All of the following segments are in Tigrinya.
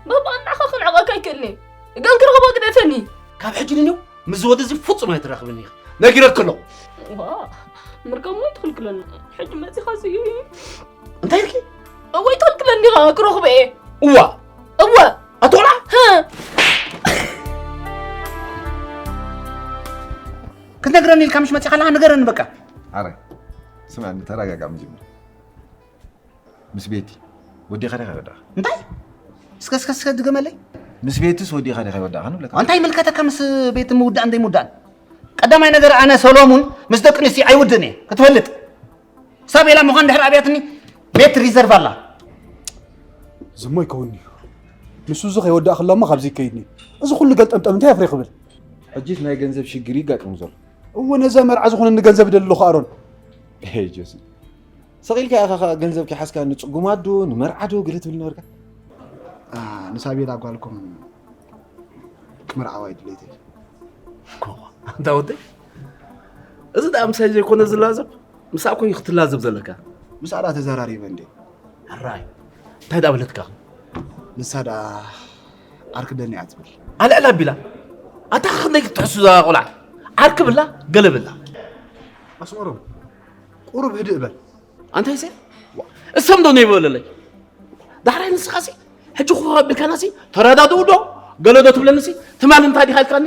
ባባ ንዓኻ ክንዕቐካ ኣይክእልኒ። ገን ክረኽቦ ግደፈኒ። ካብ ሕጂ ንኔው ምስ ወደዚ ፍጹም ኣይትራኽብን ኢኻ። ነጊረክ ኣለኹ። ዋ፣ ምርካሞ ኣይትኽልክለኒ። ሕጂ መጺኻሲ እንታይ ኢልኪ? እወ ኣይትኽልክለኒ ኢኻ ክረኽቦ እየ። እዋ። እወ። ኣትኾና? ክትነግረኒ ኢልካ ምሽ መጺኻ ኣለኻ? ንገረኒ በቃ። ኣረ፣ ስምዐኒ፣ ተረጋጋ መጀመርያ። ምስ ቤቲ ወዲኻ ዲኻ ይወዳኻ? እንታይ? እስከ እስከ እስከ ድገመለይ። ምስ ቤትስ ወዲኻ ዲኻ ይወዳኻ ንብለካ? እንታይ ምልከተካ ምስ ቤት ምውዳእን ዘይምውዳእን? ቀዳማይ ነገር ኣነ ሰሎሙን ምስ ደቂ ኣንስትዮ ኣይውድን እየ ክትፈልጥ። ሳቤላ ምዃን ድሕሪ ኣብያትኒ ቤት ሪዘርቭ ኣላ። ዝሞ ይከውንኒ። ንሱ እዚ ከይወዳእ ከሎ እሞ ካብዚ ይከይድኒ። እዚ ኩሉ ገልጠምጠም እንታይ ኣፍሪ ክብል? ሕጂስ ናይ ገንዘብ ሽግር ይጋጥም ዘሎ። እወ ነዛ መርዓ ዝኾነኒ ገንዘብ ይደሊ ኣለኹ ኣሮን። ሄይ ጆሲ። ሰቒልካ ኢኻ ኸኣ ገንዘብ ከይሓዝካ ንጽጉማት ዶ ንመርዓ ዶ ገለ ትብል ነበርካ? ኣ፣ ንሳቤላ ጓልኩም ክምርዓዋ እዩ ድሌተይ። ኮ፣ ኣንታ ወደይ፣ እዚ ደኣ ምሳይ ዘይኮነ ዝላዘብ፣ ምሳኣ እኮ እዩ ክትላዘብ ዘለካ። ምስኣ ደኣ ተዘራሪበ እንዴ? ሕራይ፣ እንታይ ደኣ በለትካ? ንሳ ደኣ ዓርኪ ደኒ እያ ትብል። ኣልዕል ኣቢላ፣ ኣታ ክንደይ ክትሕሱ እዛ ቆልዓ? ዓርኪ ብላ፣ ገለ ብላ። ኣስመሮም፣ ቁሩብ ህድእ በል። ኣንታ ይሴ፣ እሰም ዶ ነይበለለይ? ዳሕራይ ንስኻሲ፣ ሕጂ ኮኸብ ኣቢልካናሲ፣ ተረዳድኡ ዶ? ገለ ዶ ትብለኒሲ? ትማሊ እንታይ ዲኻ ኢልካኒ?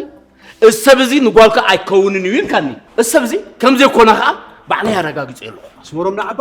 እሰብ እዚ ንጓልካ ኣይከውንን እዩ ኢልካኒ። እሰብ እዚ ከም ዘይኮነ ኸኣ ባዕለይ ኣረጋጊጸ ኣለኹ። ኣስመሮም ንዓባ፣